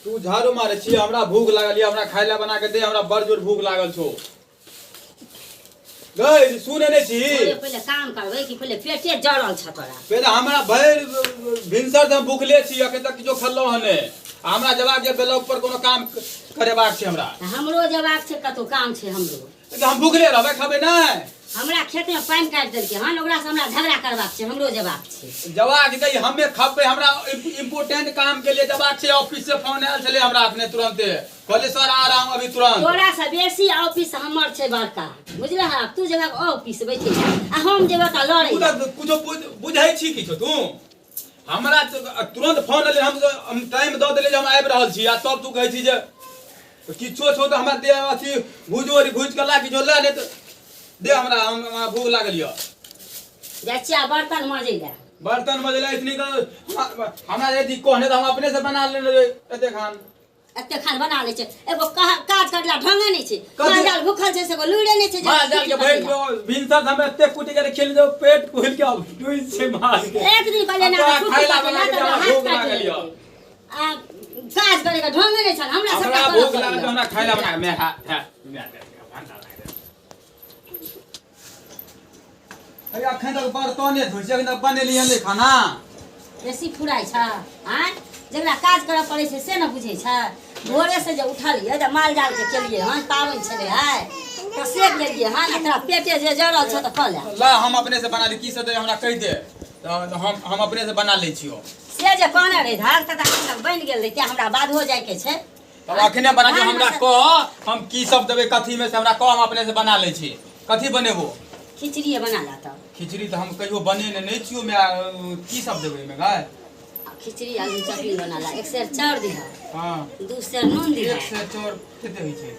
तू झाड़ू मारे छी, हमरा भूख लागल ये, हमरा खाय ला बना के दे, हमरा बड़ जोर भूख लागल छौ। गई सुने नहीं छी? पहिले पहिले काम करबै कि पहिले पेटे जरल छ तोरा? पहिले हमरा भरि भिनसर से हम भूखले छी, अखन तक किछो खेलहुँ हन नहि। आ हमरा जेबाक जे ब्लॉक पर कोनो काम करेबाक छै हमरा। हमरो जेबाक छै, कतहु काम छै हमरो। तऽ हम भूखले रहबै, खेबै नहि? हमरा खेत में पानि काटि देलकै हन, ओकरा से हमरा झगड़ा करबाक छै, हमरो जेबाक छै। जबाक दे, हमे खपबै, हमरा इम्पोर्टेंट काम के लिए जबाक छै। ऑफिस से फोन आयल छलै हमरा अखने तुरंते, कहले सर आ रहा हूं अभी तुरंत। तोरा से बेसी ऑफिस हमर छै बड़का, बुझलह? तू जेबाक ऑफिस बैठे आ हम जेबै तऽ लड़ै। तू तऽ कुछो बुझै छी किछो तू? हमरा तुरंत फोन एलै, हम टाइम दऽ देलियै जे हम आबि रहल छी, आ तब तू कहै छी जे किछो छौ तऽ हमरा दे अथी भुजो भुजि कऽ ला, किछो ला, नहि तऽ दे हमरा, हमरा भूख लागल यऽ। जाइ छियै आ बर्तन मजै लए। बर्तन मजै लए? इतनी तऽ हमरा यदि कहने तऽ हम अपने से बना लेने रही एते खान। एते खान बना लै छै, एगो काज करला ढंगे नहि छै। माल जाल भूखल छै से एगो लुड़े नहि छै। माल जाल के भरि भिनसर हम एते कुटी के खेल दो, पेट फूल के अब टूटि छै माल के। एक दिन कहलियै ना तोरा छुट्टी खाय ला कऽ बना ले के तऽ हमरा हाथ भूख काटि लागल यऽ। लेलकै। आ काज करे के ढंगे नहि छल हमरा, हमरा सबटा भूख करऽ लागल, पड़ैए। हमरा खाय ला बना के मैं हा हा मैं भंडा लागल। अरे अखन तक बर्तने धोइ छी, अखन तक बनेलियै नहि खाना। बेसी फुराइ छ आँय? जकरा काज करऽ पड़ै छै से ने बुझै छै। भोरे से जे उठलियै जे माल जाल के केलियै हन, पाबनि छलै आइ तऽ से केलियै हन, आ तोरा पेटे जे जरल छौ तऽ कऽ ले। ला हम अपने से बना ली, की सब दे हमरा कहि दे तऽ हम अपने से बना लै छियौ। से जे कहने रही धार तऽ अखन तक बनि गेल रहितै, हमरा बाधो जाइके छै। तब अखने बना के हमरा कह, हम की सब देबै कथी में से हमरा कह, हम अपने से बना लै छी। कथी बनेबो? खिचड़िए बना ला तब। खिचड़ी तऽ हम कहियो बनेने नहि छियौ माय, की सब देबै एहिमे गाय? खिचड़ी आलू चटनी बना ला। एक सेर चाउर दिह। हाँ। 2 सेर नून दिह। एक सेर चाउर कते होइ छै?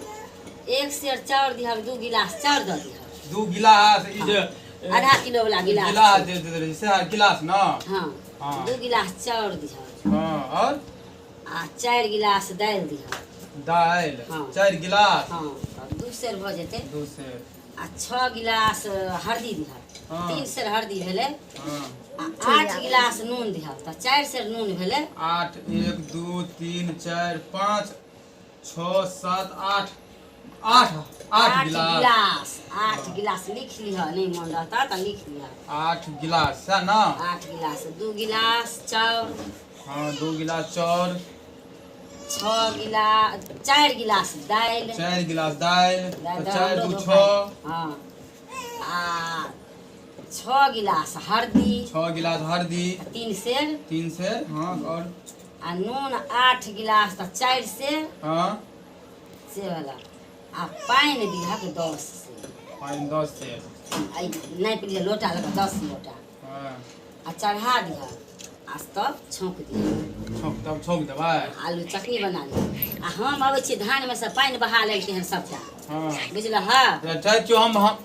एक सेर चाउर दिह, 2 गिलास चाउर दऽ दिह। 2 गिलास? ई जे आधा किलो वाला गिलास। गिलास जे दे रहै से गिलास न? हाँ। हाँ। 2 गिलास चाउर दिह। हाँ, और? आ 4 गिलास दालि दिह। दालि? हाँ। 4 गिलास? हाँ, तब 2 सेर भऽ जेतै। 2 सेर। आ 6 गिलास हरदी दिह। हाँ। 3 सेर हरदी भेलै। हाँ। आ 8 गिलास नून दिह तऽ 4 सेर नून भेलै। 8 1 2 3 4 5 6 7 8 8 8 गिलास। गिलास 8 गिलास लिख लिह, नहि मन रहता तऽ लिख लिह। 8 गिलास सएह ने? 8 गिलास, 2 गिलास चाउर। हाँ, 2 गिलास चाउर। 6 गिलास, 4 गिलास दालि। 4 गिलास दालि, दालि तऽ 4 दऽ 2 दो 6। हाँ, आ 6 गिलास हरदी। 6 गिलास हरदी। 3 सेर। 3 सेर, हाँ, और? आ नून 8 गिलास तऽ 4 सेर। हाँ। से वाला। आ पानि दिहक 10 सेर। पानि 10 सेर। आ नापि लिअ लोटा लऽ कऽ 10 लोटा। हाँ। आ चढ़ा दिहक आ तब छौंक दिहक। छौंक, तब छौंक देबै। आलू चटनी बना लिअ। आ हम अबै छी धान में से पानि बहा लेलकै हन सबटा। हाँ। बुझलह? तऽ जाइ छियौ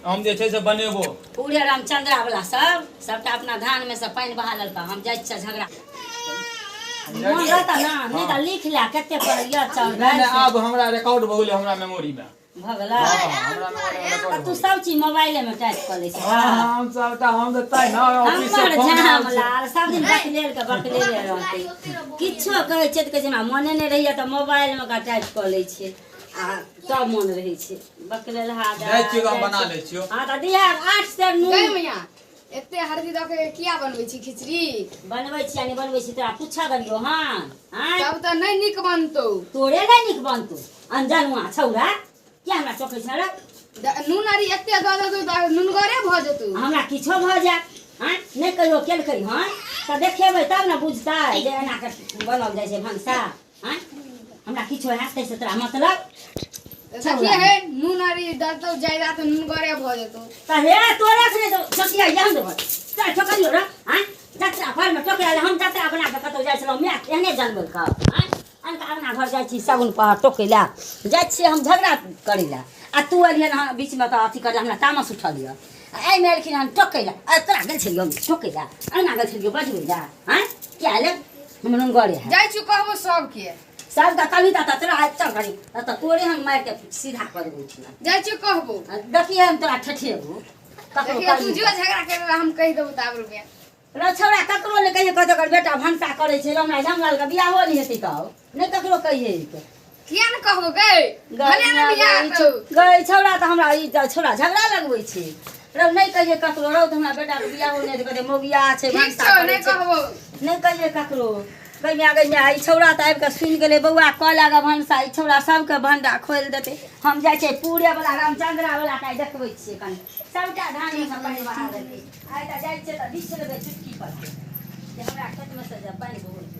हम जे छै से बनेबो। पूरे रामचंद्रा वाला सब सबटा अपना धान में से पानि बहा लेलकै। हम जाइ छियै झगड़ा। मन रहता ना, नहि तऽ लिख ले कते पढ़लियै चाउर नहि दालि नहि, से। आब हमरा रिकॉर्ड भऽ गेलै हमरा मेमोरी मे। भऽ गेलै? हाँ, हमरा मेमोरी मे रिकॉर्ड आ तू भऽ गेलै। सब चीज मोबाइले में टाइप कऽ लै छी। हाँ, हम सबटा हम तऽ तैं ने ऑफिस से हमर फोन आयल झाम छै। लाल सब दिन बकलेल के बकलेले रहतै। किछो कहै छियै तऽ कहै छै हमरा मोने नहि रहैया, तऽ मोबाइल मे ओकरा टाइप कऽ लै छियै आ तब मोन रहै छै। बकलेलहा जाइ छियौ तऽ हम बना लै छियौ। हाँ तऽ दिहा 8 सेर नून। गै मैया, एते हरदी दऽ के किया बनबै छी खिचड़ी? बनबै छी आ नहि बनबै छी तोरा पूछऽ देलियौ हन? आँय? तब तऽ नहि नीक बनतौ। तोरे नहि नीक बनतौ, अनजनुआ छौड़ा किया हमरा टोकै छह रे? नून आरी एते दऽ देतौ तऽ नुनगरे भऽ जेतौ। हमरा किछो भऽ जायत। आँय, नहि कहियो केलकै हन तऽ देखेबै तब ने बुझतै जे एना कऽ बनल जाइ छै भनसा। आँय, हमरा किछो हैत ताहिसँ तोरा मतलब? देखिए हे, नून आरी दऽ जायदा तऽ नुनगरे भऽ जेतौ। तऽ हे तोरे से नहि तऽ सोचिया हम देबो। चल ठोकलियौ रे। आँय, जतरा घरमे टोकरा हम जतरा बना कऽ कतहु जाइ छलहुँ, माय एहने जनबेलकै। आँय, अनका अङ्गना घर जाइ छी सगुन पहर टोकै लए जाइ छियै हम झगड़ा करै लए, आ तू एलिहन हँ बीचमे तऽ अथी करै हमरा तामस उठल यऽ। आ एहिमे एलखिन हन टोकै लए। आ तोरा गेल छलियौ हम टोकै लए, अङ्गना गेल छलियौ बजबै लए? आँय, किया एलै? हम नुनगरे है। जाइ छी कहबो सबके। सबके कभी तऽ तोरा आइ चल करी तऽ तोरे हम मारि के सीधा कऽ देबौ ठिना। जाइ छी कहबो। देखिए हम तोरा ठेठेबो। ककरो देखिए, तू करबी जो झगड़ा कर हम कहि देबो तऽ आब रुपया। रौ छौड़ा ककरो नहि कहियै, कहतै ओकर बेटा भनसा करै छै, हमरा झमलाल के बियाहो नहि हेतै तब नहि ककरो कहियै। किया ने कहबो गै, भले ने बियाह हेतौ। गै छौड़ा तऽ हमरा ई छौड़ा झगड़ा लगबै छै। रौ नहि कहियै ककरो, रौ तऽ हमरा बेटाके बियाहो नहि हेतै, कहतै मौगिया छै ठीक भनसा छौ, करै नहि छै। कहबो। नहि कहियै ककरो। गै माय गै माय, ई छौड़ा तऽ आबि कऽ सुनि गेलै बौआ कऽ लागऽ भनसा, ई छौड़ा सबके भंडा खोलि देतै। हम जाइ छियै पूरे वाला रामचंद्रा वाला के आइ देखबै छियै, कनि सबटा धान मे सँ पानि बहा देतै। आइ तऽ जाइ छियै तऽ बीछ लेबै चुटकी पर जे हमरा खेतमे से जे पानि बहुर।